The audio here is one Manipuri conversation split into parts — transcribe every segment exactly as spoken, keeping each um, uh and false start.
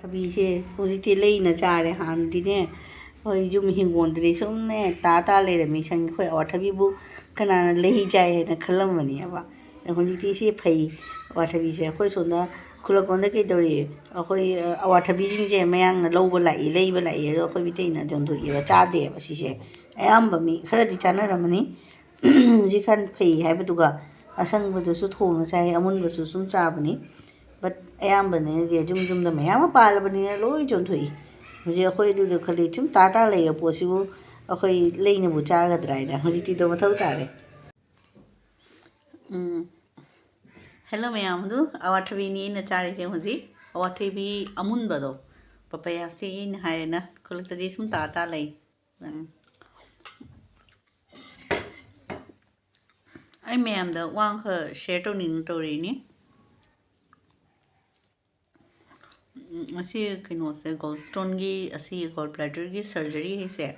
ꯑꯋꯥꯊꯕꯤꯁꯦ ꯍꯧꯖꯤꯛꯇꯤ ꯂꯩꯅ ꯆꯥꯔꯦ꯫ ꯍꯥꯟꯅꯗꯤꯅꯦ, ꯑꯩꯈꯣꯏ ꯌꯨꯝ ꯍꯤꯡꯒꯣꯜꯗ ꯁꯨꯝꯅꯦ ꯇꯥ ꯇꯥ ꯂꯩꯔꯝꯃꯤ꯫ ꯁꯪ ꯑꯩꯈꯣꯏ ꯑꯋꯥꯊꯕꯤꯕꯨ ꯀꯅꯥꯅ ꯂꯩ ꯆꯥꯏ ꯍꯥꯏꯅ ꯈꯜꯂꯝꯕꯅꯦꯕ꯫ ꯑꯗꯣ ꯍꯧꯖꯤꯛꯇꯤ ꯁꯤ ꯐꯩ꯫ ꯑꯋꯥꯊꯕꯤꯁꯦ ꯑꯩꯈꯣꯏ ꯁꯣꯝꯗ ꯈꯨꯜꯂꯛꯂꯣꯝꯗ ꯀꯩꯗꯧꯔꯤ, ꯑꯩꯈꯣꯏ, ꯑ, ꯑꯋꯥꯊꯕꯤꯁꯤꯡꯁꯦ ꯃꯌꯥꯡꯅ ꯂꯧꯕ ꯂꯥꯛꯏ, ꯂꯩꯕ ꯂꯥꯛꯏ, ꯑꯗꯣ ꯑꯩꯈꯣꯏ ꯃꯤꯇꯩꯅ ꯌꯣꯟꯊꯣꯛꯏꯕ, ꯆꯥꯗꯦꯕ ꯁꯤꯁꯦ꯫ ꯑꯌꯥꯝꯕ ꯃꯤ ꯈꯔꯗꯤ ꯆꯥꯅꯔꯝꯃꯅꯤ꯫ ꯍꯧꯖꯤꯛꯀꯥꯟ ꯐꯩ ꯍꯥꯏꯕꯗꯨꯒ ꯑꯁꯪꯕꯗꯨꯁꯨ ꯊꯣꯡꯅ ꯆꯥꯏ, ꯑꯃꯨꯟꯕꯁꯨ ꯁꯨꯝ ꯆꯥꯕꯅꯤ꯫ But ꯑꯌꯥꯝꯕꯅꯗꯤ ꯌꯨꯝ ꯌꯨꯝꯗ ꯃꯌꯥꯝ ꯑꯃ ꯄꯥꯜꯂꯕꯅꯤꯅ ꯂꯣꯏ ꯌꯣꯟꯊꯣꯛꯏ꯫ ꯍꯧꯖꯤꯛ ꯑꯩꯈꯣꯏ ꯑꯗꯨꯗ ꯈꯜꯂꯤ, ꯁꯨꯝ ꯇꯥ ꯇꯥ ꯂꯩꯕ ꯄꯣꯠꯁꯤꯕꯨ ꯑꯩꯈꯣꯏ ꯂꯩꯅꯕꯨ ꯆꯥꯒꯗ꯭ꯔꯥ ꯍꯥꯏꯅ꯫ ꯍꯧꯖꯤꯛꯇꯤ ꯑꯗꯣ ꯃꯊꯧ ꯇꯥꯔꯦ꯫ ꯎꯝ꯫ ꯍꯦꯜꯂꯣ ꯃꯌꯥꯝ ꯑꯗꯨ, ꯑꯋꯥꯊꯕꯤꯅꯤ ꯑꯩꯅ ꯆꯥꯔꯤꯁꯦ ꯍꯧꯖꯤꯛ꯫ ꯑꯋꯥꯊꯕꯤ ꯑꯃꯨꯟꯕꯗꯣ, ꯄꯄꯌꯥꯁꯦ ꯑꯩꯅ ꯍꯥꯏꯔꯦꯅ, ꯈꯨꯜꯂꯛꯇꯗꯤ ꯁꯨꯝ ꯇꯥ ꯇꯥ ꯂꯩ꯫ ꯎꯝ꯫ ꯑꯩ ꯃꯌꯥꯝꯗ ꯋꯥ ꯑꯃꯈꯛ share ꯇꯧꯅꯤꯡꯅ ꯇꯧꯔꯤꯅꯤ꯫ ꯎꯝ, ꯑꯁꯤ ꯀꯩꯅꯣꯁꯦ, gallstoneꯒꯤ, ꯑꯁꯤ gallbladderꯒꯤ surgery ꯍꯥꯏꯁꯦ,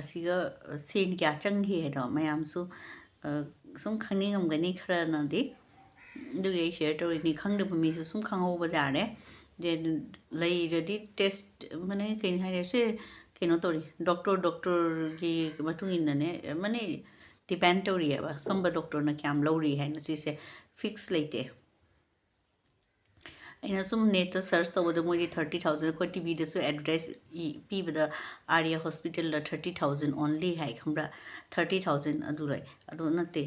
ꯑꯁꯤꯒ ꯁꯦꯟ ꯀꯌꯥ ꯆꯪꯈꯤ ꯍꯥꯏꯗꯣ ꯃꯌꯥꯝꯁꯨ, ꯑ, ꯁꯨꯝ ꯈꯪꯅꯤꯡꯉꯝꯒꯅꯤ ꯈꯔꯅꯗꯤ꯫ ꯑꯗꯨꯒꯤ ꯑꯩ share ꯇꯧꯔꯤꯅꯤ, ꯈꯪꯗꯕ ꯃꯤꯁꯨ ꯁꯨꯝ ꯈꯪꯍꯧꯕ ꯌꯥꯔꯦ꯫ ꯂꯩꯔꯗꯤ test, ꯃꯥꯅꯦ, ꯀꯩꯅꯣ ꯍꯥꯏꯔꯦ, ꯁꯤ ꯀꯩꯅꯣ ꯇꯧꯔꯤ, doctor, doctorꯒꯤ ꯃꯇꯨꯡ ꯏꯟꯅꯅꯦ, ꯃꯥꯅꯦ, depend ꯇꯧꯔꯤꯑꯕ, ꯀꯔꯝꯕ doctorꯅ ꯀꯌꯥꯝ ꯂꯧꯔꯤ ꯍꯥꯏꯅ꯫ ꯁꯤꯁꯦ fix ꯂꯩꯇꯦ꯫ ꯑꯩꯅ ꯁꯨꯝ netꯇ search ꯇꯧꯕꯗ ꯃꯣꯏꯗꯤ thirty thousand, ꯑꯩꯈꯣꯏ TVꯗꯁꯨ advertise ꯄꯤꯕꯗ Arya Hospitalꯗ thirty thousand only ꯍꯥꯏ, ꯈꯪꯕ꯭ꯔꯥ? Thirty thousand ꯑꯗꯨ ꯂꯩ꯫ ꯑꯗꯨ ꯅꯠꯇꯦ,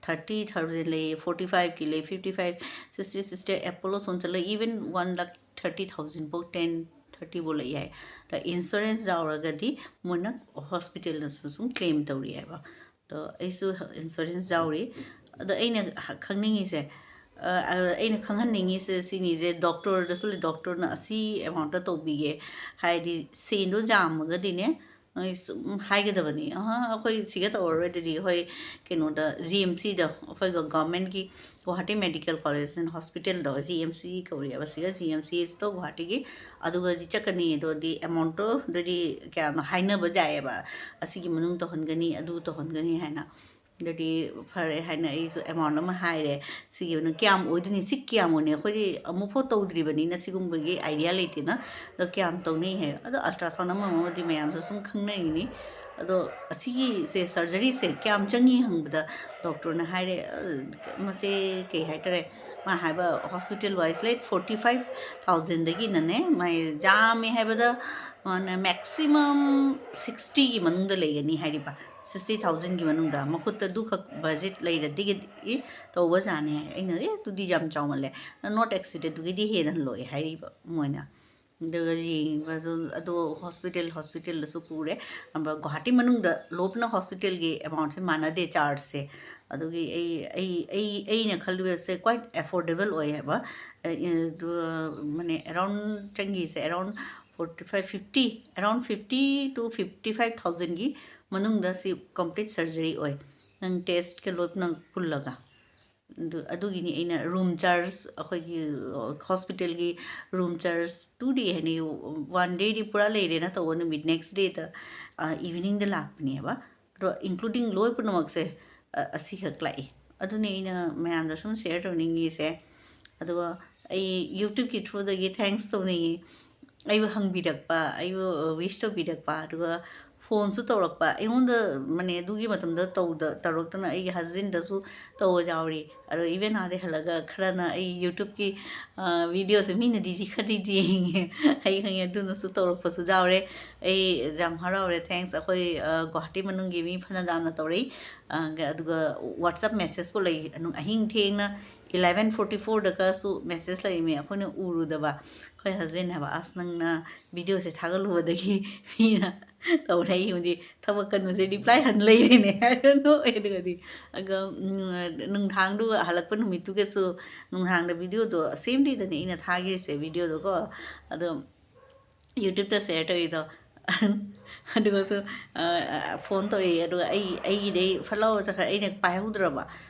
thirty thousand ꯂꯩ, forty fiveꯀꯤ ꯂꯩ, fifty five, sister, sister Apollo ꯁꯣꯝ ꯆꯠꯂ even one lakh thirty thousand ꯐꯥꯎ, ten, thirty ꯐꯥꯎ ꯂꯩ ꯍꯥꯏ꯫ ꯑꯗ insurance ꯌꯥꯎꯔꯒꯗꯤ ꯃꯣꯏꯅ hospitalꯅꯁꯨ ꯁꯨꯝ claim ꯇꯧꯔꯤ ꯍꯥꯏꯕ꯫ ꯑꯗꯣ ꯑꯩꯁꯨ insurance ꯌꯥꯎꯔꯤ꯫ ꯑꯗꯣ ꯑꯩꯅ ꯈꯪꯅꯤꯡꯉꯤꯁꯦ, ꯑ, ꯑ, ꯑꯩꯅ ꯈꯪꯍꯟꯅꯤꯡꯉꯤꯁꯦ ꯁꯤꯅꯤꯁꯦ, doctorꯗꯁꯨ ꯂꯩ, doctorꯅ ꯑꯁꯤ amountꯇ ꯇꯧꯕꯤꯒꯦ ꯍꯥꯏꯗꯤ ꯁꯦꯟꯗꯣ ꯌꯥꯝꯃꯒꯗꯤꯅꯦ, ꯅꯣꯏ ꯁꯨꯝ ꯍꯥꯏꯒꯗꯕꯅꯤ, "ꯑꯍ, ꯑꯩꯈꯣꯏ ꯁꯤꯒ ꯇꯧꯔꯔꯣꯏ ꯑꯗꯨꯗꯤ, ꯑꯩꯈꯣꯏ ꯀꯩꯅꯣꯗ, GMCꯗ, ꯑꯩꯈꯣꯏꯒ governmentꯀꯤ Guwahati Medical College and Hospitalꯗꯣ, GMC ꯀꯧꯔꯤꯑꯕ, ꯁꯤꯒ GMCꯁꯤꯗ ꯒꯨꯋꯥꯍꯥꯇꯤꯒꯤ, ꯑꯗꯨꯒ ꯁꯤ ꯆꯠꯀꯅꯤ꯫ ꯑꯗꯨꯗꯤ amountꯇꯣ ꯑꯗꯨꯗꯤ ꯀꯌꯥꯅꯣ ꯍꯥꯏꯅꯕ ꯌꯥꯏꯑꯕ, ꯑꯁꯤꯒꯤ ꯃꯅꯨꯡ ꯇꯧꯍꯟꯒꯅꯤ, ꯑꯗꯨ ꯇꯧꯍꯟꯒꯅꯤ ꯍꯥꯏꯅ꯫ ꯑꯗꯨꯗꯤ ꯐꯔꯦ ꯍꯥꯏꯅ ꯑꯩꯁꯨ ꯑꯦꯃꯥꯎꯟ ꯑꯃ ꯍꯥꯏꯔꯦ꯫ ꯁꯤꯒꯤ ꯑꯣꯏꯅ ꯀꯌꯥꯝ ꯑꯣꯏꯗꯣꯏꯅꯤ, ꯁꯤ ꯀꯌꯥꯝ ꯑꯣꯏꯅꯤ, ꯑꯩꯈꯣꯏꯗꯤ ꯑꯃꯨꯛꯐꯥꯎ ꯇꯧꯗ꯭ꯔꯤꯕꯅꯤꯅ ꯁꯤꯒꯨꯝꯕꯒꯤ ꯑꯥꯏꯗꯤꯌꯥ ꯂꯩꯇꯦꯅ꯫ ꯑꯗꯣ ꯀꯌꯥꯝ ꯇꯧꯅꯤ ꯍꯥꯏ, ꯑꯗꯣ ꯑꯜꯇ꯭ꯔꯥꯁꯥꯎꯟ ꯑꯃ ꯑꯃꯗꯤ ꯃꯌꯥꯝꯁꯨ ꯁꯨꯝ ꯈꯪꯅꯔꯤꯅꯤ꯫ ꯑꯗꯣ ꯑꯁꯤꯒꯤꯁꯦ, ꯁꯔꯖꯔꯤꯁꯦ ꯀꯌꯥꯝ ꯆꯪꯉꯤ ꯍꯪꯕꯗ, ꯗꯣꯛꯇꯔꯅ ꯍꯥꯏꯔꯦ, ꯑ, ꯃꯁꯦ ꯀꯩ ꯍꯥꯏꯇꯥꯔꯦ, ꯃꯥ ꯍꯥꯏꯕ hospital wise rate forty five ꯊꯥꯎꯖꯟꯗꯒꯤꯅꯅꯦ, ꯃꯥꯏ ꯌꯥꯝꯃꯦ ꯍꯥꯏꯕꯗ ꯃꯥꯅ ꯃꯦꯛꯁꯤꯃꯝ ꯁꯤꯛꯁꯇꯤꯒꯤ ꯃꯅꯨꯡꯗ ꯂꯩꯒꯅꯤ ꯍꯥꯏꯔꯤꯕ꯫ ꯁꯤꯛꯁꯇꯤ ꯊꯥꯎꯖꯟꯒꯤ ꯃꯅꯨꯡꯗ ꯃꯈꯨꯠꯇ ꯑꯗꯨꯈꯛ ꯕꯖꯦꯠ ꯂꯩꯔꯗꯤ ꯇꯧꯕꯖꯥꯠꯅꯤ ꯍꯥꯏ꯫ ꯑꯩꯅ, "ꯑꯦ, ꯑꯗꯨꯗꯤ ꯌꯥꯝ ꯆꯥꯎꯃꯜꯂꯦ, ꯅꯣꯠ ꯑꯦꯛꯁꯤꯗꯦꯠꯇꯨꯒꯤꯗꯤ ꯍꯦꯟꯅ ꯂꯣꯏ" ꯍꯥꯏꯔꯤꯕ ꯃꯣꯏꯅ꯫ ꯑꯗꯨꯒ ꯌꯦꯡꯕꯗꯨ, ꯑꯗꯨ ꯍꯣꯁꯄꯤꯇꯥꯜ, ꯍꯣꯁꯄꯤꯇꯥꯜꯗꯁꯨ ꯄꯨꯔꯦ꯫ ꯑꯗꯨꯒ ꯒꯨꯋꯥꯍꯥꯇꯤ ꯃꯅꯨꯡꯗ ꯂꯣꯞꯅ ꯍꯣꯁꯄꯤꯇꯥꯜꯒꯤ ꯑꯦꯃꯥꯎꯟꯁꯦ ꯃꯥꯟꯅꯗꯦ ꯆꯥꯔꯖꯁꯦ꯫ ꯑꯗꯨꯒꯤ ꯑꯩ, ꯑꯩ, ꯑꯩ, ꯑꯩꯅ ꯈꯜꯂꯨꯕꯁꯦ ꯀ꯭ꯋꯥꯏꯠ ꯑꯦꯐꯣꯔꯗꯦꯕꯜ ꯑꯣꯏꯌꯦꯕ꯫ ꯑ, ꯑꯗꯨ, ꯃꯥꯅꯦ, ꯑꯦꯔꯥꯎꯟ ꯆꯪꯈꯤꯁꯦ around forty five, fifty, around fifty to fifty five ꯊꯥꯎꯖꯟꯒꯤ ꯃꯅꯨꯡꯗ ꯁꯤ ꯀꯝꯄ꯭ꯂꯤꯠ ꯁꯔꯖꯔꯤ ꯑꯣꯏ꯫ ꯅꯪ ꯇꯦꯁꯀ ꯂꯣꯏꯅ ꯄꯨꯜꯂꯒ꯫ ꯑꯗꯨ, ꯑꯗꯨꯒꯤꯅꯤ ꯑꯩꯅ ꯔꯨꯝ ꯆꯥꯔꯖ, ꯑꯩꯈꯣꯏꯒꯤ, ꯑ, ꯍꯣꯁꯄꯤꯇꯥꯜꯒꯤ ꯔꯨꯝ ꯆꯥꯔꯖ ꯇꯨ ꯗꯦ ꯍꯥꯏꯅ, ꯋꯥꯟ ꯗꯦꯗꯤ ꯄꯨꯔꯥ ꯂꯩꯔꯦꯅ ꯇꯧꯕ ꯅꯨꯃꯤꯠ, ꯅꯦꯛꯁ ꯗꯦꯗ, ꯑ, ꯏꯚꯤꯅꯤꯡꯗ ꯂꯥꯛꯄꯅꯦꯕ꯫ ꯑꯗꯣ ꯏꯟꯀ꯭ꯂꯨꯗꯤꯡ ꯂꯣꯏ ꯄꯨꯝꯅꯃꯛꯁꯦ, ꯑ, ꯑꯁꯤꯈꯛ ꯂꯥꯛꯏ꯫ ꯑꯗꯨꯅꯤ ꯑꯩꯅ ꯃꯌꯥꯝꯗ ꯁꯨꯝ ꯁꯤꯌꯔ ꯇꯧꯅꯤꯡꯉꯤꯁꯦ꯫ ꯑꯗꯨꯒ ꯑꯩ ꯌꯨꯇ꯭ꯌꯨꯕꯀꯤ ꯊ꯭ꯔꯨꯗꯒꯤ ꯊꯦꯡꯛꯁ ꯇꯧꯅꯤꯡꯉꯤ꯫ ꯑꯩꯕꯨ ꯍꯪꯕꯤꯔꯛꯄ, ꯑꯩꯕꯨ ꯋꯤꯁ ꯇꯧꯕꯤꯔꯛꯄ, ꯑꯗꯨꯒ ꯐꯣꯟꯁꯨ ꯇꯧꯔꯛꯄ꯫ ꯑꯩꯉꯣꯟꯗ, ꯃꯥꯅꯦ, ꯑꯗꯨꯒꯤ ꯃꯇꯝꯗ ꯇꯧꯗ, ꯇꯧꯔꯛꯇꯅ ꯑꯩꯒꯤ ꯍꯁꯕꯦꯟꯗꯁꯨ ꯇꯧꯕ ꯌꯥꯎꯔꯤ꯫ ꯑꯗꯣ ꯏꯚꯦꯟ ꯑꯥꯗꯩ ꯍꯜꯂꯒ ꯈꯔꯅ ꯑꯩ ꯌꯨꯇ꯭ꯌꯨꯕꯀꯤ, ꯑ, ꯚꯤꯗꯤꯑꯣꯁꯦ ꯃꯤꯅꯗꯤ ꯁꯤ ꯈꯔꯗꯤ ꯌꯦꯡꯉꯦ, ꯑꯩ ꯈꯪꯉꯦ, ꯑꯗꯨꯅꯁꯨ ꯇꯧꯔꯛꯄꯁꯨ ꯌꯥꯎꯔꯦ꯫ ꯑꯩ ꯌꯥꯝ ꯍꯔꯥꯎꯔꯦ꯫ ꯊꯦꯡꯛꯁ꯫ ꯑꯩꯈꯣꯏ, ꯑ, ꯒꯨꯋꯥꯍꯥꯇꯤ ꯃꯅꯨꯡꯒꯤ ꯃꯤ ꯐꯅ ꯌꯥꯝꯅ ꯇꯧꯔꯛꯏ꯫ ꯑ, ꯑꯗꯨꯒ WhatsApp ꯃꯦꯁꯦꯖꯄꯨ ꯂꯩ, ꯑꯅꯨ-, ꯑꯍꯤꯡ ꯊꯦꯡꯅ ꯏꯂꯦꯚꯦꯟ ꯐꯣꯔꯇꯤ ꯐꯣꯔꯗꯒꯁꯨ ꯃꯦꯁꯦꯖ ꯂꯩꯔꯝꯃꯤ, ꯑꯩꯈꯣꯏꯅ ꯎꯔꯨꯗꯕ꯫ ꯑꯩꯈꯣꯏ ꯍꯁꯕꯦꯟ ꯍꯥꯏꯕ, "ꯑꯁ, ꯅꯪꯅ ꯚꯤꯗꯤꯑꯣꯁꯦ ꯊꯥꯒꯠꯂꯨꯕꯗꯒꯤ ꯃꯤꯅ ꯇꯧꯔꯛꯏ, ꯍꯧꯖꯤꯛ ꯊꯕꯛ ꯀꯟꯕꯁꯦ ꯔꯤꯄ꯭ꯂꯥꯏ ꯍꯟ ꯂꯩꯔꯦꯅꯦ" ꯍꯥꯏꯔꯒ ꯅꯣꯛꯑꯦ꯫ ꯑꯗꯨꯒꯗꯤ, ꯑꯗꯨꯒ, ꯎꯝ, ꯅꯨꯡꯗꯥꯡꯗꯨꯒ ꯍꯜꯂꯛꯄ ꯅꯨꯃꯤꯠꯇꯨꯒꯁꯨ ꯅꯨꯡꯗꯥꯡꯗ ꯚꯤꯗꯤꯑꯣꯗꯣ, ꯁꯦꯝ ꯗꯦꯗꯅꯦ ꯑꯩꯅ ꯊꯥꯈꯤꯔꯤꯁꯦ ꯚꯤꯗꯤꯑꯣꯗꯣꯀꯣ꯫ ꯑꯗꯣ ꯌꯨꯇ꯭ꯌꯨꯕꯇ ꯁꯤꯌꯔ ꯇꯧꯔꯤꯗꯣ꯫ ꯑꯗꯨꯒꯁꯨ, ꯑ, ꯐꯣꯟ ꯇꯧꯔꯛꯑꯦ, ꯑꯗꯨꯒ ꯑꯩ, ꯑꯩꯒꯤꯗꯩ ꯐꯠ ꯂꯥꯎ ꯆꯠꯈ꯭ꯔꯦ, ꯑꯩꯅ ꯄꯥꯏꯍꯧꯗ꯭ꯔꯕ,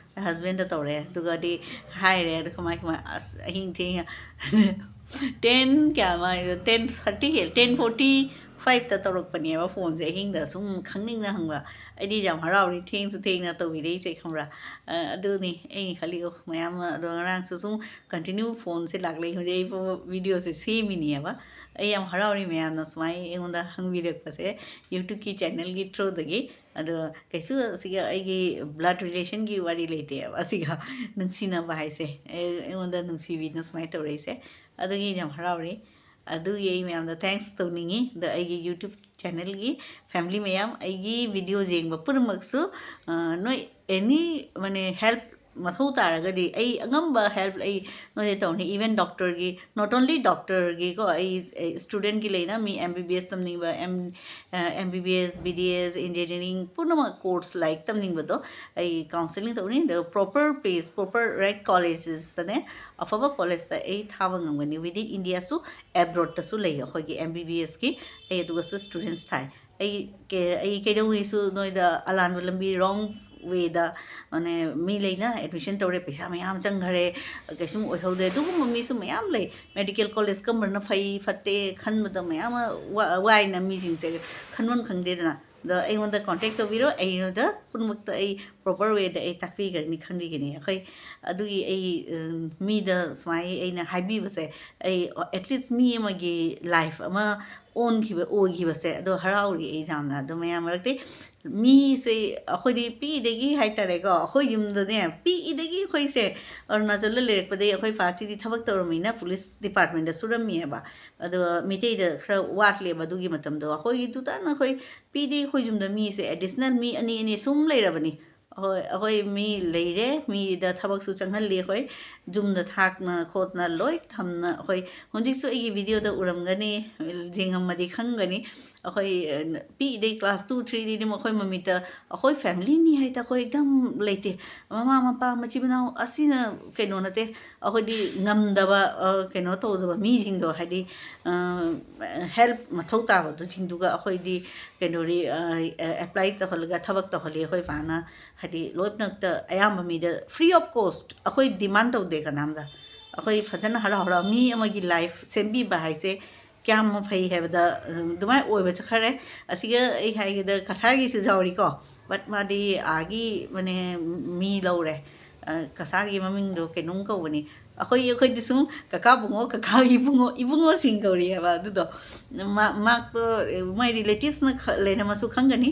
ꯍꯁꯕꯦꯟꯗ ꯇꯧꯔꯦ꯫ ꯑꯗꯨꯒꯗꯤ ꯍꯥꯏꯔꯦ, ꯑꯗꯣ ꯀꯃꯥꯏ, ꯀꯃꯥꯏ, ꯑꯁ, ꯑꯍꯤꯡ ꯊꯦꯡꯅ, ꯇꯦꯟ ꯀꯌꯥ ꯃꯥꯏꯗꯣ, ꯇꯦꯟ ꯊꯥꯔꯇꯤ ꯍꯦꯜ-, ꯇꯦꯟ ꯐꯣꯔꯇꯤ, ꯐꯥꯏꯚꯇ ꯇꯧꯔꯛꯄꯅꯦꯕ ꯐꯣꯟꯁꯦ, ꯑꯍꯤꯡꯗ ꯁꯨꯝ ꯈꯪꯅꯤꯡꯅ ꯍꯪꯕ꯫ ꯑꯩꯗꯤ ꯌꯥꯝ ꯍꯔꯥꯎꯔꯤ, ꯊꯦꯡꯁꯨ ꯊꯦꯡꯅ ꯇꯧꯕꯤꯔꯛꯏꯁꯦ, ꯈꯪꯕ꯭ꯔꯥ? ꯑ, ꯑꯗꯨꯅꯤ ꯑꯩꯅ ꯈꯜꯂꯤ, "ꯑꯣ, ꯃꯌꯥꯝ ꯑꯃ ꯑꯗꯣ ꯉꯔꯥꯡꯁꯨ ꯁꯨꯝ ꯀꯟꯇꯤꯅ꯭ꯌꯨ ꯐꯣꯟꯁꯦ ꯂꯥꯛꯂꯦ, ꯍꯧꯖꯤꯛ ꯑꯩ ꯚꯤꯗꯤꯑꯣꯁꯦ ꯁꯦꯝꯃꯤꯅꯦꯕ"꯫ ꯑꯩ ꯌꯥꯝ ꯍꯔꯥꯎꯔꯤ ꯃꯌꯥꯝꯅ ꯁꯨꯃꯥꯏꯅ ꯑꯩꯉꯣꯟꯗ ꯍꯪꯕꯤꯔꯛꯄꯁꯦ YouTube-ꯀꯤ channel-ꯒꯤ through-ꯗꯒꯤ꯫ ꯑꯗꯣ ꯀꯩꯁꯨ ꯑꯁꯤꯒ ꯑꯩꯒꯤ blood relation-ꯒꯤ ꯋꯥꯔꯤ ꯂꯩꯇꯦꯕ, ꯑꯁꯤꯒ ꯅꯨꯡꯁꯤꯅꯕ ꯍꯥꯏꯁꯦ꯫ ꯑꯩ, ꯑꯩꯉꯣꯟꯗ ꯅꯨꯡꯁꯤꯕꯤꯅ ꯁꯨꯃꯥꯏꯅ ꯇꯧꯔꯛꯏꯁꯦ꯫ ꯑꯗꯨꯒꯤ ꯌꯥꯝ ꯍꯔꯥꯎꯔꯤ꯫ ꯑꯗꯨꯒꯤ ꯑꯩ ꯃꯌꯥꯝꯗ thanks ꯇꯧꯅꯤꯡꯉꯤ꯫ ꯑꯗꯣ ꯑꯩꯒꯤ YouTube channel-ꯒꯤ family ꯃꯌꯥꯝ, ꯑꯩꯒꯤ video ꯌꯦꯡꯕ ꯄꯨꯝꯅꯃꯛꯁꯨ, ꯑ, ꯅꯣꯏ any, ꯃꯥꯅꯦ, help ꯃꯊꯧ ꯇꯥꯔꯒꯗꯤ ꯑꯩ ꯑꯉꯝꯕ help ꯑꯩ ꯅꯣꯏꯗ ꯇꯧꯅꯤ꯫ Even doctor-ꯒꯤ, not only doctor-ꯒꯤꯀꯣ, ꯑꯩ, ꯑꯩ student-ꯒꯤ ꯂꯩꯅ ꯃꯤ M B B S ꯇꯝꯅꯤꯡꯕ, M, ꯑ, M B B S, B D S, engineering, ꯄꯨꯝꯅꯃꯛ course ꯂꯥꯏꯔꯤꯛ ꯇꯝꯅꯤꯡꯕꯗꯣ ꯑꯩ counselling ꯇꯧꯅꯤ꯫ ꯑꯗꯨꯒ proper place, proper right colleges-ꯇꯅꯦ, ꯑꯐꯕ college-ꯇ ꯑꯩ ꯊꯥꯕ ꯉꯝꯒꯅꯤ꯫ Within India-ꯁꯨ, abroad-ꯇꯁꯨ ꯂꯩ ꯑꯩꯈꯣꯏꯒꯤ M B B S-ꯀꯤ꯫ ꯑꯩ ꯑꯗꯨꯒꯁꯨ students ꯊꯥꯏ꯫ ꯑꯩ ꯀꯦ-, ꯑꯩ ꯀꯩꯗꯧꯉꯩꯁꯨ ꯅꯣꯏꯗ ꯑꯂꯥꯟꯕ ꯂꯝꯕꯤ, wrong way-ꯗ, ꯃꯥꯅꯦ, ꯃꯤ ꯂꯩꯅ admission ꯇꯧꯔꯦ, ꯄꯩꯁꯥ ꯃꯌꯥꯝ ꯆꯪꯈꯔꯦ, ꯀꯩꯁꯨꯝ ꯑꯣꯏꯍꯧꯗꯦ, ꯑꯗꯨꯒꯨꯝꯕ ꯃꯤꯁꯨ ꯃꯌꯥꯝ ꯂꯩ꯫ Medical college ꯀꯔꯝꯕꯅ ꯐꯩ ꯐꯠꯇꯦ ꯈꯟꯕꯗ ꯃꯌꯥꯝ ꯑꯃ ꯋꯥ-, ꯋꯥꯏꯅ ꯃꯤꯁꯤꯡꯁꯦ ꯈꯟꯐꯝ ꯈꯪꯗꯦꯗꯅ꯫ ꯑꯗꯣ ꯑꯩꯉꯣꯟꯗ contact ꯇꯧꯕꯤꯔꯣ, ꯑꯩꯉꯣꯟꯗ ꯄꯨꯝꯅꯃꯛꯇ ꯑꯩ proper way-ꯗ ꯑꯩ ꯇꯥꯛꯄꯤꯒꯅꯤ, ꯈꯟꯕꯤꯒꯅꯤ꯫ ꯑꯩꯈꯣꯏ ꯑꯗꯨꯒꯤ ꯑꯩ, ꯎꯝ, ꯃꯤꯗ ꯁꯨꯃꯥꯏꯅ ꯑꯩꯅ ꯍꯥꯏꯕꯤꯕꯁꯦ, ꯑꯩ at least ꯃꯤ ꯑꯃꯒꯤ life ꯑꯃ ꯑꯣꯟꯈꯤꯕ, ꯑꯣꯏꯈꯤꯕꯁꯦ, ꯑꯗꯣ ꯍꯔꯥꯎꯔꯤ ꯑꯩ ꯌꯥꯝꯅ꯫ ꯑꯗꯣ ꯃꯌꯥꯝ ꯃꯔꯛꯇꯩ ꯃꯤꯁꯦ ꯑꯩꯈꯣꯏꯗꯤ ꯄꯤꯛꯏꯗꯒꯤ ꯍꯥꯏꯇꯥꯔꯦꯀꯣ, ꯑꯩꯈꯣꯏ ꯌꯨꯝꯗꯅꯦ, ꯄꯤꯛꯏꯗꯒꯤ ꯑꯩꯈꯣꯏꯁꯦ ꯑꯔꯨꯅꯥꯆꯜꯗ ꯂꯩꯔꯛꯄꯗꯒꯤ ꯑꯩꯈꯣꯏ ꯄꯥꯁꯤꯗꯤ ꯊꯕꯛ ꯇꯧꯔꯝꯃꯤꯅ police department-ꯇ ꯁꯨꯔꯝꯃꯤꯑꯕ꯫ ꯑꯗꯣ ꯃꯤꯇꯩꯗ ꯈꯔ ꯋꯥꯠꯂꯦꯕ ꯑꯗꯨꯒꯤ ꯃꯇꯝꯗꯣ꯫ ꯑꯩꯈꯣꯏꯒꯤꯗꯨꯗꯅ ꯑꯩꯈꯣꯏ ꯄꯤꯛꯏꯗꯒꯤ ꯑꯩꯈꯣꯏ ꯌꯨꯝꯗ ꯃꯤꯁꯦ additional ꯃꯤ ꯑꯅꯤ ꯑꯅꯤ ꯁꯨꯝ ꯂꯩꯔꯕꯅꯤ꯫ ꯍꯣꯏ, ꯑꯩꯈꯣꯏ ꯃꯤ ꯂꯩꯔꯦ, ꯃꯤꯗ ꯊꯕꯛꯁꯨ ꯆꯪꯍꯜꯂꯤ ꯑꯩꯈꯣꯏ, ꯌꯨꯝꯗ ꯊꯥꯛꯅ ꯈꯣꯠꯅ ꯂꯣꯏ ꯊꯝꯅ꯫ ꯑꯩꯈꯣꯏ ꯍꯧꯖꯤꯛꯁꯨ ꯑꯩꯒꯤ video-ꯗ ꯎꯔꯝꯒꯅꯤ, ꯌꯦꯡꯉꯝꯃꯗꯤ ꯈꯪꯒꯅꯤ꯫ ꯑꯩꯈꯣꯏ, ꯑ, ꯄꯤꯛꯏꯗꯩ class two, three-ꯗꯩꯗꯤ ꯃꯈꯣꯏ ꯃꯃꯤꯠꯇ ꯑꯩꯈꯣꯏ family-ꯅꯤ ꯍꯥꯏꯗ ꯑꯩꯈꯣꯏ ꯑꯗꯨꯝ ꯂꯩꯇꯦ꯫ ꯃꯃꯥ ꯃꯄꯥ ꯃꯆꯤꯟ ꯃꯅꯥꯎ ꯑꯁꯤꯅ ꯀꯩꯅꯣ ꯅꯠꯇꯦ꯫ ꯑꯩꯈꯣꯏꯗꯤ ꯉꯝꯗꯕ, ꯑ, ꯀꯩꯅꯣ ꯇꯧꯗꯕ ꯃꯤꯁꯤꯡꯗꯣ, ꯍꯥꯏꯗꯤ, ꯑ, help ꯃꯊꯧ ꯇꯥꯕꯗꯨꯁꯤꯡꯗꯨꯒ ꯑꯩꯈꯣꯏꯗꯤ ꯀꯩꯅꯣꯗꯤ, ꯑ, apply ꯇꯧꯍꯜꯂꯒ ꯊꯕꯛ ꯇꯧꯍꯜꯂꯤ ꯑꯩꯈꯣꯏ ꯄꯥꯅ꯫ ꯍꯥꯏꯗꯤ ꯂꯣꯏꯅꯃꯛꯇ ꯑꯌꯥꯝꯕ ꯃꯤꯗ free of cost ꯑꯩꯈꯣꯏ demand ꯇꯧꯗꯦ ꯀꯅꯥꯝꯗ꯫ ꯑꯩꯈꯣꯏ ꯐꯖꯅ ꯍꯔꯥꯎ ꯍꯔꯥꯎ ꯃꯤ ꯑꯃꯒꯤ life ꯁꯦꯝꯕꯤꯕ ꯍꯥꯏꯁꯦ ꯀꯌꯥꯝ ꯐꯩ ꯍꯥꯏꯕꯗ, ꯑꯗꯨꯃꯥꯏꯅ ꯑꯣꯏꯕ ꯆꯠꯈ꯭ꯔꯦ꯫ ꯑꯁꯤꯒ ꯑꯩ ꯍꯥꯏꯒꯦꯗ, ꯀꯁꯥꯔꯒꯤꯁꯨ ꯌꯥꯎꯔꯤꯀꯣ, but ꯃꯥꯗꯤ ꯑꯥꯒꯤ ꯃꯅꯦ ꯃꯤ ꯂꯧꯔꯦ꯫ ꯀꯁꯥꯔꯒꯤ ꯃꯃꯤꯡꯗꯣ ꯀꯩꯅꯣꯝ ꯀꯧꯕꯅꯤ꯫ ꯑꯩꯈꯣꯏ ꯑꯩꯈꯣꯏꯗꯤ ꯁꯨꯝ ꯀꯀꯥ ꯕꯨꯡꯉꯣ, ꯀꯀꯥ ꯏꯕꯨꯡꯉꯣ, ꯏꯕꯨꯡꯉꯣꯁꯤꯡ ꯀꯧꯔꯤ ꯍꯥꯏꯕ ꯑꯗꯨꯗꯣ꯫ ꯃꯥ ꯃꯥꯛꯇꯣ ꯃꯣꯏ ꯔꯤꯂꯦꯇꯤꯚꯁꯅ ꯂꯩꯔꯝꯃꯁꯨ ꯈꯪꯒꯅꯤ꯫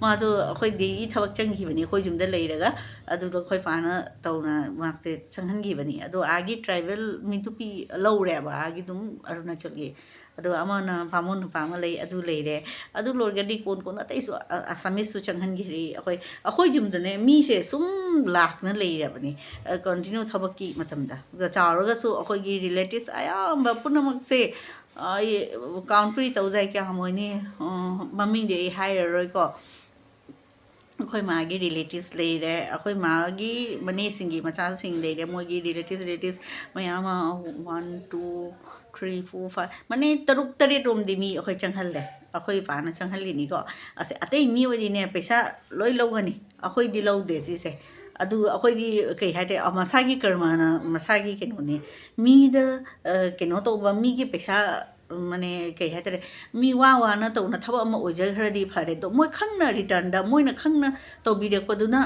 ꯃꯥꯗꯣ ꯑꯩꯈꯣꯏꯗꯒꯤ ꯊꯕꯛ ꯆꯪꯈꯤꯕꯅꯤ, ꯑꯩꯈꯣꯏ ꯌꯨꯝꯗ ꯂꯩꯔꯒ꯫ ꯑꯗꯨꯒ ꯑꯩꯈꯣꯏ ꯄꯥꯅ ꯇꯧꯅ ꯃꯥꯛꯁꯦ ꯆꯪꯍꯟꯈꯤꯕꯅꯤ꯫ ꯑꯗꯣ ꯑꯥꯒꯤ ꯇ꯭ꯔꯥꯏꯕꯦꯜ ꯃꯤꯗꯨ ꯄꯤ ꯂꯧꯔꯦꯕ, ꯑꯥꯒꯤ ꯑꯗꯨꯝ ꯑꯔꯨꯅꯥꯆꯜꯒꯤ꯫ ꯑꯗꯨꯒ ꯑꯃꯅ ꯕꯥꯃꯣꯟ ꯅꯨꯄꯥ ꯑꯃ ꯂꯩ, ꯑꯗꯨ ꯂꯩꯔꯦ꯫ ꯑꯗꯨ ꯂꯣꯏꯔꯒꯗꯤ ꯀꯣꯟ ꯀꯣꯟ ꯑꯇꯩꯁꯨ, ꯑ-, ꯑꯁꯥꯃꯤꯁꯁꯨ ꯆꯪꯍꯟꯈꯤꯔꯤ꯫ ꯑꯩꯈꯣꯏ, ꯑꯩꯈꯣꯏ ꯌꯨꯝꯗꯅꯦ ꯃꯤꯁꯦ ꯁꯨꯝ ꯂꯥꯛꯅ ꯂꯩꯔꯕꯅꯤ꯫ ꯑ, continue ꯊꯕꯛꯀꯤ ꯃꯇꯝꯗ꯫ ꯑꯗꯨꯒ ꯆꯥꯎꯔꯒꯁꯨ ꯑꯩꯈꯣꯏꯒꯤ ꯔꯤꯂꯦꯇꯤꯚꯁ ꯑꯌꯥꯝꯕ ꯄꯨꯝꯅꯃꯛꯁꯦ, ꯑ, ꯑꯩ countꯗꯤ ꯇꯧꯖꯥꯏ, ꯀꯌꯥꯝ ꯑꯣꯏꯅꯤ? ꯑ, ꯃꯃꯤꯡꯗꯤ ꯑꯩ ꯍꯥꯏꯔꯔꯣꯏꯀꯣ꯫ ꯑꯩꯈꯣꯏ ꯃꯥꯒꯤ ꯔꯤꯂꯦꯇꯤꯚꯁ ꯂꯩꯔꯦ, ꯑꯩꯈꯣꯏ ꯃꯥꯒꯤ ꯃꯅꯦꯁꯤꯡꯒꯤ ꯃꯆꯥꯁꯤꯡ ꯂꯩꯔꯦ, ꯃꯣꯏꯒꯤ ꯔꯤꯂꯦꯇꯤꯚꯁ, ꯔꯤꯂꯦꯇꯤꯚꯁ ꯃꯌꯥꯝ ꯑꯃ, one, two, three, four, five, ꯃꯅꯦ ꯇꯔꯨꯛ ꯇꯔꯦꯠ ꯔꯣꯝꯗꯤ ꯃꯤ ꯑꯩꯈꯣꯏ ꯆꯪꯍꯜꯂꯦ, ꯑꯩꯈꯣꯏ ꯏꯄꯥꯅ ꯆꯪꯍꯜꯂꯤꯅꯤꯀꯣ꯫ ꯑꯁ, ꯑꯇꯩ ꯃꯤ ꯑꯣꯏꯗꯤꯅꯦ ꯄꯩꯁꯥ ꯂꯣꯏ ꯂꯧꯒꯅꯤ, ꯑꯩꯈꯣꯏꯗꯤ ꯂꯧꯗꯦ ꯁꯤꯁꯦ꯫ ꯑꯗꯨ ꯑꯩꯈꯣꯏꯗꯤ ꯀꯩ ꯍꯥꯏꯇꯥꯔꯦ, ꯃꯁꯥꯒꯤ ꯀꯔꯃꯅ ꯃꯁꯥꯒꯤ ꯀꯩꯅꯣꯅꯤ꯫ ꯃꯤꯗ, ꯑ, ꯀꯩꯅꯣ ꯇꯧꯕ, ꯃꯤꯒꯤ ꯄꯩꯁꯥ, ꯃꯅꯦ, ꯀꯩ ꯍꯥꯏꯇꯥꯔꯦ, ꯃꯤ ꯋꯥ ꯋꯥꯅ ꯇꯧꯅ ꯊꯕꯛ ꯑꯃ ꯑꯣꯏꯖꯈ꯭ꯔꯗꯤ ꯐꯔꯦ꯫ ꯑꯗꯣ ꯃꯣꯏ ꯈꯪꯅ ꯔꯤꯇꯔꯟꯗ, ꯃꯣꯏꯅ ꯈꯪꯅ ꯇꯧꯕꯤꯔꯛꯄꯗꯨꯅ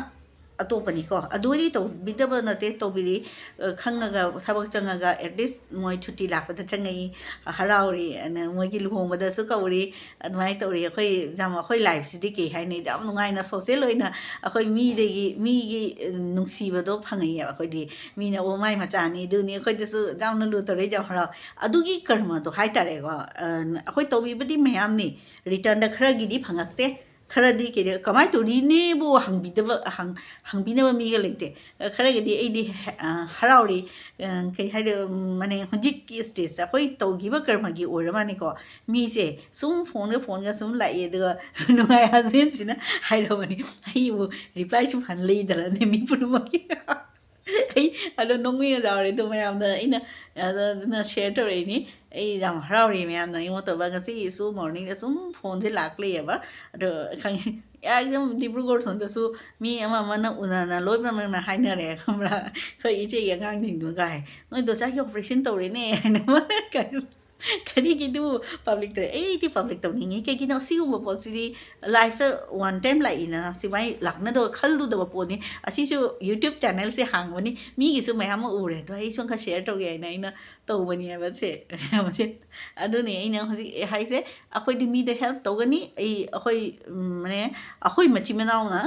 ꯑꯇꯣꯞꯄꯅꯤꯀꯣ꯫ ꯑꯗꯨꯗꯤ ꯇꯧꯕꯤꯗꯕ ꯅꯠꯇꯦ, ꯇꯧꯕꯤꯔꯤ꯫ ꯑ, ꯈꯪꯉꯒ ꯊꯕꯛ ꯆꯪꯉꯒ at least ꯃꯣꯏ ꯁꯨꯇꯤ ꯂꯥꯛꯄꯗ ꯆꯪꯉꯛꯏ, ꯍꯔꯥꯎꯔꯤ, ꯑꯅ ꯃꯣꯏꯒꯤ ꯂꯨꯍꯣꯡꯕꯗꯁꯨ ꯀꯧꯔꯤ꯫ ꯑꯗꯨꯃꯥꯏꯅ ꯇꯧꯔꯤ꯫ ꯑꯩꯈꯣꯏ ꯌꯥꯝ, ꯑꯩꯈꯣꯏ ꯂꯥꯏꯐꯁꯤꯗꯤ ꯀꯩ ꯍꯥꯏꯅꯤ, ꯌꯥꯝ ꯅꯨꯡꯉꯥꯏꯅ ꯁꯣꯁꯦꯜ ꯑꯣꯏꯅ ꯑꯩꯈꯣꯏ ꯃꯤꯗꯒꯤ, ꯃꯤꯒꯤ, ꯑ, ꯅꯨꯡꯁꯤꯕꯗꯣ ꯐꯪꯉꯛꯑꯦꯕ꯫ ꯑꯩꯈꯣꯏꯗꯤ ꯃꯤꯅ, "ꯑꯣ, ꯃꯥꯏ ꯃꯆꯥꯅꯤ, ꯑꯗꯨꯅꯤ", ꯑꯩꯈꯣꯏꯗꯁꯨ ꯌꯥꯝꯅ ꯂꯨ ꯇꯧꯔꯛꯏ, ꯌꯥꯝ ꯍꯔꯥꯎ꯫ ꯑꯗꯨꯒꯤ ꯀꯔꯃꯗꯣ ꯍꯥꯏꯇꯥꯔꯦꯀꯣ, ꯑ, ꯑꯩꯈꯣꯏ ꯇꯧꯕꯤꯕꯗꯤ ꯃꯌꯥꯝꯅꯤ, ꯔꯤꯇꯔꯟꯗ ꯈꯔꯒꯤꯗꯤ ꯐꯪꯉꯛꯇꯦ꯫ ꯈꯔꯗꯤ ꯀꯩꯗ-, ꯀꯃꯥꯏꯅ ꯇꯧꯔꯤꯅꯦꯕꯨ ꯍꯪꯕꯤꯗꯕ, ꯍꯪ-, ꯍꯪꯕꯤꯅꯕ ꯃꯤꯒ ꯂꯩꯇꯦ꯫ ꯑ, ꯈꯔꯒꯗꯤ ꯑꯩꯗꯤ, ꯑ, ꯍꯔꯥꯎꯔꯤ꯫ ꯑ, ꯀꯩ ꯍꯥꯏꯗꯣꯏ, ꯃꯅꯦ, ꯍꯧꯖꯤꯛꯀꯤ ꯁ꯭ꯇꯦꯖꯇ ꯑꯩꯈꯣꯏ ꯇꯧꯈꯤꯕ ꯀꯔꯃꯒꯤ ꯑꯣꯏꯔ ꯃꯥꯅꯤꯀꯣ꯫ ꯃꯤꯁꯦ ꯁꯨꯝ ꯐꯣꯟꯒ ꯐꯣꯟꯒ ꯁꯨꯝ ꯂꯥꯛꯑꯦ, ꯑꯗꯨꯒ ꯅꯨꯡꯉꯥꯏ ꯍꯥꯖꯦꯟꯁꯤꯅ ꯍꯥꯏꯔꯕꯅꯤ, "ꯑꯩꯕꯨ ꯔꯤꯄ꯭ꯂꯥꯏꯁꯨ ꯐꯅ ꯂꯩꯗ꯭ꯔꯅꯦ ꯃꯤ ꯄꯨꯝꯅꯃꯛꯀꯤ?" ꯑꯩ ꯑꯗꯣ ꯅꯣꯛꯅꯤꯡꯉ ꯌꯥꯎꯔꯦ꯫ ꯑꯗꯣ ꯃꯌꯥꯝꯗ ꯑꯩꯅ, ꯑꯗꯣ ꯑꯗꯨꯅ ꯁꯤꯌꯔ ꯇꯧꯔꯛꯏꯅꯤ꯫ ꯑꯩ ꯌꯥꯝ ꯍꯔꯥꯎꯔꯤ ꯃꯌꯥꯝꯅ ꯑꯩꯉꯣꯟꯗ ꯇꯧꯕ꯫ ꯉꯁꯤꯒꯤꯁꯨ ꯃꯣꯔꯅꯤꯡꯗ ꯁꯨꯝ ꯐꯣꯟꯁꯦ ꯂꯥꯛ ꯂꯩꯌꯦꯕ꯫ ꯑꯗꯣ ꯈꯪꯉꯦ, ꯑꯦꯛꯗꯝ ꯗꯤꯕ꯭ꯔꯨꯒꯔ ꯁꯣꯝꯗꯁꯨ ꯃꯤ ꯑꯃ ꯑꯃꯅ ꯎꯅꯅ ꯂꯣꯏꯅꯃꯛꯅ ꯍꯥꯏꯅꯔꯦ, ꯈꯪꯕ꯭ꯔꯥ? ꯑꯩꯈꯣꯏ ꯏꯆꯦꯒꯤ ꯑꯉꯥꯡꯁꯤꯡꯗꯨꯒ ꯍꯥꯏ, "ꯅꯣꯏ ꯗꯣꯁꯥꯒꯤ ꯑꯣꯄꯔꯦꯁꯟ ꯇꯧꯔꯦꯅꯦ" ꯍꯥꯏꯅ ꯃꯥꯅ ꯀꯩꯅꯣ ꯀꯔꯤꯒꯤꯗꯨ ꯄꯕ꯭ꯂꯤꯛꯇ? ꯑꯩꯗꯤ ꯄꯕ꯭ꯂꯤꯛ ꯇꯧꯅꯤꯡꯉꯤ꯫ ꯀꯩꯒꯤꯅꯣ? ꯁꯤꯒꯨꯝꯕ ꯄꯣꯠꯁꯤꯗꯤ ꯂꯥꯏꯐꯇ ꯋꯥꯟ ꯇꯥꯏꯝ ꯂꯥꯛꯏꯅ, ꯁꯤꯃꯥꯏ ꯂꯥꯛꯅꯗꯕ ꯈꯜꯂꯨꯗꯕ ꯄꯣꯠꯅꯤ꯫ ꯑꯁꯤꯁꯨ ꯌꯨꯇ꯭ꯌꯨꯕ ꯆꯦꯅꯦꯜꯁꯦ ꯍꯥꯡꯕꯅꯤ, ꯃꯤꯒꯤꯁꯨ ꯃꯌꯥꯝ ꯑꯃ ꯎꯔꯦ, ꯑꯗꯣ ꯑꯩꯁꯨ ꯈꯔ ꯁꯤꯌꯔ ꯇꯧꯒꯦ ꯍꯥꯏꯅ ꯑꯩꯅ ꯇꯧꯕꯅꯤ ꯍꯥꯏꯕꯁꯦ, ꯃꯌꯥꯝꯁꯦ꯫ ꯑꯗꯨꯅꯤ ꯑꯩꯅ ꯍꯧꯖꯤꯛ ꯍꯥꯏꯁꯦ, ꯑꯩꯈꯣꯏꯗꯤ ꯃꯤꯗ ꯍꯦꯜꯞ ꯇꯧꯒꯅꯤ꯫ ꯑꯩ, ꯑꯩꯈꯣꯏ, ꯎꯝ, ꯃꯅꯦ, ꯑꯩꯈꯣꯏ ꯃꯆꯤꯟ ꯃꯅꯥꯎꯅ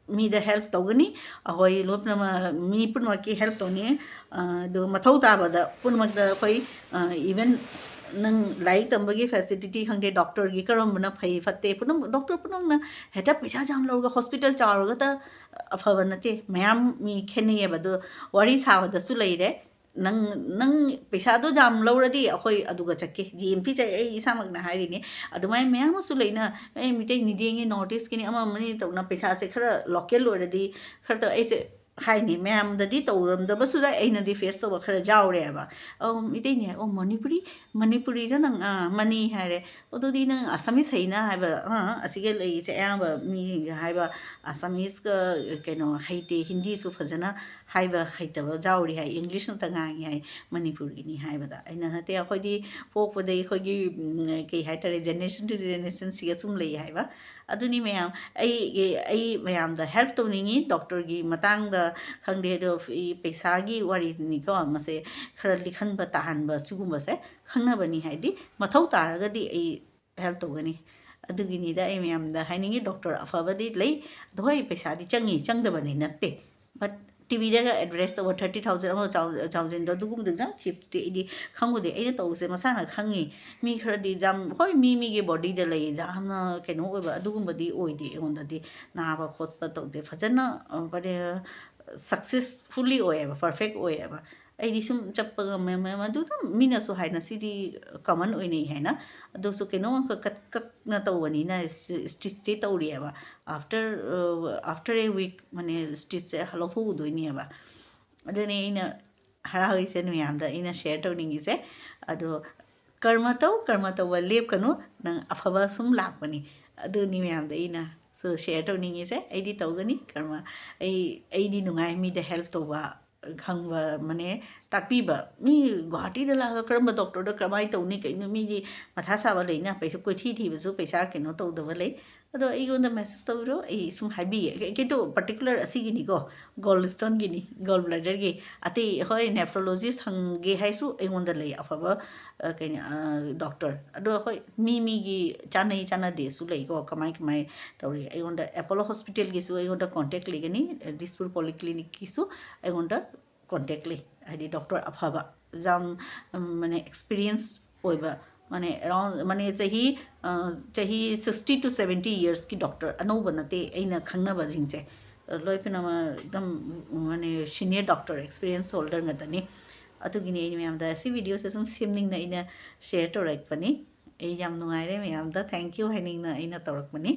ꯃꯤꯗ ꯍꯦꯜꯞ ꯇꯧꯒꯅꯤ꯫ ꯑꯩꯈꯣꯏ ꯂꯣꯏꯅꯃꯛ, ꯃꯤ ꯄꯨꯝꯅꯃꯛꯀꯤ ꯍꯦꯜꯞ ꯇꯧꯅꯤ꯫ ꯑ, ꯑꯗꯨꯒ ꯃꯊꯧ ꯇꯥꯕꯗ ꯄꯨꯝꯅꯃꯛꯇ ꯑꯩꯈꯣꯏ, ꯑ, even ꯅꯪ ꯂꯥꯏꯔꯤꯛ ꯇꯝꯕꯒꯤ ꯐꯦꯁꯤꯂꯤꯇꯤ ꯈꯪꯗꯦ, ꯗꯣꯛꯇꯔꯒꯤ ꯀꯔꯝꯕꯅ ꯐꯩ ꯐꯠꯇꯦ, ꯄꯨꯝꯅꯃꯛ, ꯗꯣꯛꯇꯔ ꯄꯨꯝꯅꯃꯛꯅ ꯍꯦꯛꯇ ꯄꯩꯁꯥ ꯌꯥꯝ ꯂꯧꯔꯒ ꯍꯣꯁꯄꯤꯇꯥꯜ ꯆꯥꯎꯔꯒꯇ ꯑꯐꯕ ꯅꯠꯇꯦ꯫ ꯃꯌꯥꯝ ꯃꯤ ꯈꯦꯠꯅꯩꯌꯦꯕ꯫ ꯑꯗꯣ ꯋꯥꯔꯤ ꯁꯥꯕꯗꯁꯨ ꯂꯩꯔꯦ꯫ ꯅꯪ, ꯅꯪ ꯄꯩꯁꯥꯗꯣ ꯌꯥꯝ ꯂꯧꯔꯗꯤ ꯑꯩꯈꯣꯏ ꯑꯗꯨꯒ ꯆꯠꯀꯦ꯫ ꯖꯤ ꯑꯦꯝ ꯄꯤ ꯆꯠ-, ꯑꯩ ꯏꯁꯥꯃꯛꯅ ꯍꯥꯏꯔꯤꯅꯦ꯫ ꯑꯗꯨꯃꯥꯏꯅ ꯃꯌꯥꯝ ꯑꯃꯁꯨ ꯂꯩꯅ, "ꯑꯩ ꯃꯤꯇꯩ ꯅꯤꯗꯦꯡꯒꯤ, ꯅꯣꯔꯠ ꯏꯁꯀꯤꯅꯤ, ꯑꯃ ꯑꯃꯅꯤ" ꯇꯧꯅ ꯄꯩꯁꯥꯁꯦ ꯈꯔ ꯂꯣꯀꯦꯜ ꯑꯣꯏꯔꯗꯤ ꯈꯔ ꯇꯧ-, ꯑꯩꯁꯦ ꯍꯥꯏꯅꯤ, ꯃꯌꯥꯝꯗꯗꯤ ꯇꯧꯔꯝꯗꯕꯁꯨꯗ ꯑꯩꯅꯗꯤ ꯐꯦꯁ ꯇꯧꯕ ꯈꯔ ꯌꯥꯎꯔꯦꯕ꯫ "ꯑꯧ, ꯃꯤꯇꯩꯅꯤ ꯍꯥꯏ, ꯑꯣ, ꯃꯅꯤꯄꯨꯔꯤ, ꯃꯅꯤꯄꯨꯔꯤꯗ ꯅꯪ, ꯑꯥ, ꯃꯅꯤ ꯍꯥꯏꯔꯦ꯫ ꯑꯗꯨꯗꯤ ꯅꯪ ꯑꯁꯥꯃꯤꯁ ꯍꯩꯅ?" ꯍꯥꯏꯕ, ꯑꯥ, ꯑꯁꯤꯒ ꯂꯩꯔꯤꯁꯦ ꯑꯌꯥꯝꯕ ꯃꯤ ꯍꯥꯏꯕ ꯑꯁꯥꯃꯤꯁꯀ ꯀꯩꯅꯣ ꯍꯩꯇꯦ, ꯍꯤꯟꯗꯤꯁꯨ ꯐꯖꯅ ꯍꯥꯏꯕ ꯍꯩꯇꯕ ꯌꯥꯎꯔꯤ ꯍꯥꯏ, ꯏꯪꯂꯤꯁ ꯉꯥꯛꯇ ꯉꯥꯡꯉꯤ ꯍꯥꯏ ꯃꯅꯤꯄꯨꯔꯒꯤꯅꯤ ꯍꯥꯏꯕꯗ꯫ ꯑꯩꯅ, "ꯅꯠꯇꯦ, ꯑꯩꯈꯣꯏꯗꯤ ꯄꯣꯛꯄꯗꯒꯤ ꯑꯩꯈꯣꯏꯒꯤ, ꯎꯝ, ꯀꯩ ꯍꯥꯏꯇꯥꯔꯦ, ꯖꯦꯅꯦꯔꯦꯁꯟ ꯇꯨ ꯖꯦꯅꯦꯔꯦꯁꯟꯁꯤꯒ ꯁꯨꯝ ꯂꯩ" ꯍꯥꯏꯕ꯫ ꯑꯗꯨꯅꯤ ꯃꯌꯥꯝ, ꯑꯩ, ꯑꯩ ꯃꯌꯥꯝꯗ ꯍꯦꯜꯞ ꯇꯧꯅꯤꯡꯉꯤ ꯗꯣꯛꯇꯔꯒꯤ ꯃꯇꯥꯡꯗ ꯈꯪꯗꯦ, ꯑꯗꯣ ꯐꯤ-, ꯄꯩꯁꯥꯒꯤ ꯋꯥꯔꯤꯅꯤꯀꯣ, ꯃꯁꯦ ꯈꯔ ꯂꯤꯛꯍꯟꯕ ꯇꯥꯍꯟꯕ ꯁꯤꯒꯨꯝꯕꯁꯦ ꯈꯪꯅꯕꯅꯤ, ꯍꯥꯏꯗꯤ ꯃꯊꯧ ꯇꯥꯔꯒꯗꯤ ꯑꯩ ꯍꯦꯜꯞ ꯇꯧꯒꯅꯤ꯫ ꯑꯗꯨꯒꯤꯅꯤꯗ ꯑꯩ ꯃꯌꯥꯝꯗ ꯍꯥꯏꯅꯤꯡꯉꯤ, ꯗꯣꯛꯇꯔ ꯑꯐꯕꯗꯤ ꯂꯩ, ꯑꯗꯣ ꯍꯣꯏ, ꯄꯩꯁꯥꯗꯤ ꯆꯪꯉꯤ, ꯆꯪꯗꯕꯅꯤ ꯅꯠꯇꯦ, ꯕꯠ ꯇꯤꯚꯤꯗꯒ ꯑꯦꯗꯚꯔꯇꯥꯏꯁ ꯇꯧꯕ ꯊꯥꯔꯇꯤ ꯊꯥꯎꯖꯟ ꯑꯃ ꯆꯥꯎ-, ꯆꯥꯎꯖꯟꯗꯣ, ꯑꯗꯨꯒꯨꯝꯕꯗꯣ ꯌꯥꯝ ꯆꯤꯞꯇꯤ ꯑꯩꯗꯤ ꯈꯪꯉꯨꯗꯦ꯫ ꯑꯩꯅ ꯇꯧꯕꯁꯦ ꯃꯁꯥꯅ ꯈꯪꯉꯤ꯫ ꯃꯤ ꯈꯔꯗꯤ ꯌꯥꯝ, ꯍꯣꯏ, ꯃꯤ ꯃꯤꯒꯤ ꯕꯣꯗꯤꯗ ꯂꯩ, ꯌꯥꯝꯅ ꯀꯩꯅꯣ ꯑꯣꯏꯕ ꯑꯗꯨꯒꯨꯝꯕꯗꯤ ꯑꯣꯏꯗꯦ꯫ ꯑꯩꯉꯣꯟꯗꯗꯤ ꯅꯥꯕ ꯈꯣꯠꯄ ꯇꯧꯗꯦ, ꯐꯖꯅ, ꯑ, ꯁꯛꯁꯦꯁꯐꯨꯜꯂꯤ ꯑꯣꯏꯌꯦꯕ, ꯄꯔꯐꯦꯛ ꯑꯣꯏꯌꯦꯕ꯫ ꯑꯩꯗꯤ ꯁꯨꯝ ꯆꯠꯄ ꯉꯝꯃꯦ, ꯉꯝꯃꯦ, ꯑꯗꯨ ꯑꯗꯨꯝ ꯃꯤꯅꯁꯨ ꯍꯥꯏꯅ, "ꯁꯤꯗꯤ ꯀꯃꯟ ꯑꯣꯏꯅꯩ" ꯍꯥꯏꯅ꯫ ꯑꯗꯨꯁꯨ ꯀꯩꯅꯣ ꯑꯃꯈꯛ ꯀꯛ-, ꯀꯛꯅ ꯇꯧꯕꯅꯤꯅ ꯏꯁ-, ꯏꯁꯇꯤꯆꯁꯦ ꯇꯧꯔꯤꯑꯕ꯫ After, ꯑ, after a week, ꯃꯥꯅꯦ, ꯏꯁꯇꯤꯆꯁꯦ ꯂꯧꯊꯣꯛꯎꯗꯣꯏꯅꯦꯕ꯫ ꯑꯗꯨꯅꯦ ꯑꯩꯅ ꯍꯔꯥꯎꯔꯤꯁꯦ, ꯃꯌꯥꯝꯗ ꯑꯩꯅ ꯁꯤꯌꯔ ꯇꯧꯅꯤꯡꯉꯤꯁꯦ꯫ ꯑꯗꯣ ꯀꯔꯃ ꯇꯧ, ꯀꯔꯃ ꯇꯧꯕ ꯂꯦꯞꯀꯅꯨ, ꯅꯪ ꯑꯐꯕ ꯁꯨꯝ ꯂꯥꯛꯄꯅꯤ꯫ ꯑꯗꯨꯅꯤ ꯃꯌꯥꯝꯗ ꯑꯩꯅꯁꯨ ꯁꯤꯌꯔ ꯇꯧꯅꯤꯡꯉꯤꯁꯦ꯫ ꯑꯩꯗꯤ ꯇꯧꯒꯅꯤ ꯀꯔꯃ꯫ ꯑꯩ, ꯑꯩꯗꯤ ꯅꯨꯡꯉꯥꯏ ꯃꯤꯗ ꯍꯦꯜꯞ ꯇꯧꯕ꯫ ꯈꯪꯕ ꯑꯃꯅꯦ ꯇꯥꯛꯄꯤꯕ꯫ ꯃꯤ ꯒꯨꯍꯥꯇꯤꯗ ꯂꯥꯛꯑꯒ ꯀꯔꯝꯕ ꯗꯣꯛꯇꯔꯗ ꯀꯃꯥꯏꯅ ꯇꯧꯅꯤ, ꯀꯩꯅꯣ, ꯃꯤꯗꯤ ꯃꯊꯥ ꯁꯥꯕ ꯂꯩꯅ, ꯄꯩꯁꯥ ꯀꯣꯏꯊꯤ ꯊꯤꯕꯁꯨ ꯄꯩꯁꯥ ꯀꯩꯅꯣ ꯇꯧꯗꯕ ꯂꯩ꯫ ꯑꯗꯣ ꯑꯩꯉꯣꯟꯗ ꯃꯦꯁꯦꯖ ꯇꯧꯕꯤꯔꯣ, ꯑꯩ ꯁꯨꯝ ꯍꯥꯏꯕꯤꯒꯦ꯫ ꯀꯩ-, ꯀꯩꯗꯣ ꯄꯥꯔꯇꯤꯀꯨꯂꯔ ꯑꯁꯤꯒꯤꯅꯤꯀꯣ, ꯒꯣꯜ ꯁ꯭ꯇꯣꯟꯒꯤꯅꯤ, ꯒꯣꯜ ꯕ꯭ꯂꯦꯗꯔꯒꯤ꯫ ꯑꯇꯩ ꯍꯣꯏ, ꯅꯦꯐ꯭ꯔꯣꯂꯣꯖꯤꯁ ꯍꯪꯒꯦ ꯍꯥꯏꯁꯨ ꯑꯩꯉꯣꯟꯗ ꯂꯩ ꯑꯐꯕ, ꯑ, ꯀꯩꯅꯣ, ꯑ, ꯗꯣꯛꯇꯔ꯫ ꯑꯗꯣ ꯍꯣꯏ, ꯃꯤ ꯃꯤꯒꯤ ꯆꯥꯅꯩ ꯆꯥꯅꯗꯦꯁꯨ ꯂꯩꯀꯣ, ꯀꯃꯥꯏ ꯀꯃꯥꯏ ꯇꯧꯔꯤ꯫ ꯑꯩꯉꯣꯟꯗ ꯑꯦꯄꯣꯂꯣ ꯍꯣꯁꯄꯤꯇꯥꯜꯒꯤꯁꯨ ꯑꯩꯉꯣꯟꯗ ꯀꯣꯟꯇꯦꯛ ꯂꯩꯒꯅꯤ, ꯗꯤꯁꯄꯨꯔ ꯄꯣꯂꯤꯀ꯭ꯂꯤꯅꯤꯛꯀꯤꯁꯨ ꯑꯩꯉꯣꯟꯗ ꯀꯣꯟꯇꯦꯛ ꯂꯩ꯫ ꯍꯥꯏꯗꯤ ꯗꯣꯛꯇꯔ ꯑꯐꯕ, ꯌꯥꯝ, ꯎꯝ, ꯃꯥꯅꯦ, ꯑꯦꯛꯁꯄꯤꯔꯤꯌꯦꯟꯁ ꯑꯣꯏꯕ, ꯃꯥꯅꯦ, ꯑꯦꯔꯥꯎꯟ, ꯃꯥꯅꯦ, ꯆꯍꯤ, ꯑ, ꯆꯍꯤ ꯁꯤꯛꯁꯇꯤ ꯇꯨ ꯁꯕꯦꯟꯇꯤ ꯌꯔꯁꯀꯤ ꯗꯣꯛꯇꯔ, ꯑꯅꯧꯕ ꯅꯠꯇꯦ, ꯑꯩꯅ ꯈꯪꯅꯕꯁꯤꯡꯁꯦ, ꯑ, ꯂꯣꯏ ꯄꯨꯝꯅꯃꯛ ꯑꯗꯨꯝ, ꯃꯥꯅꯦ, ꯁꯤꯅꯤꯌꯔ ꯗꯣꯛꯇꯔ, ꯑꯦꯛꯁꯄꯤꯔꯤꯌꯦꯟꯁ ꯍꯣꯜꯗꯔ ꯉꯥꯛꯇꯅꯤ꯫ ꯑꯗꯨꯒꯤꯅꯤ ꯑꯩꯅ ꯃꯌꯥꯝꯗ ꯁꯤ ꯚꯤꯗꯤꯑꯣꯁꯦ ꯁꯨꯝ ꯁꯦꯝꯅꯤꯡꯅ ꯑꯩꯅ ꯁꯦꯌꯔ ꯇꯧꯔꯛꯄꯅꯤ꯫ ꯑꯩ ꯌꯥꯝ ꯅꯨꯡꯉꯥꯏꯔꯦ, ꯃꯌꯥꯝꯗ ꯊꯦꯡꯀ꯭ꯌꯨ ꯍꯥꯏꯅꯤꯡꯅ ꯑꯩꯅ ꯇꯧꯔꯛꯄꯅꯤ꯫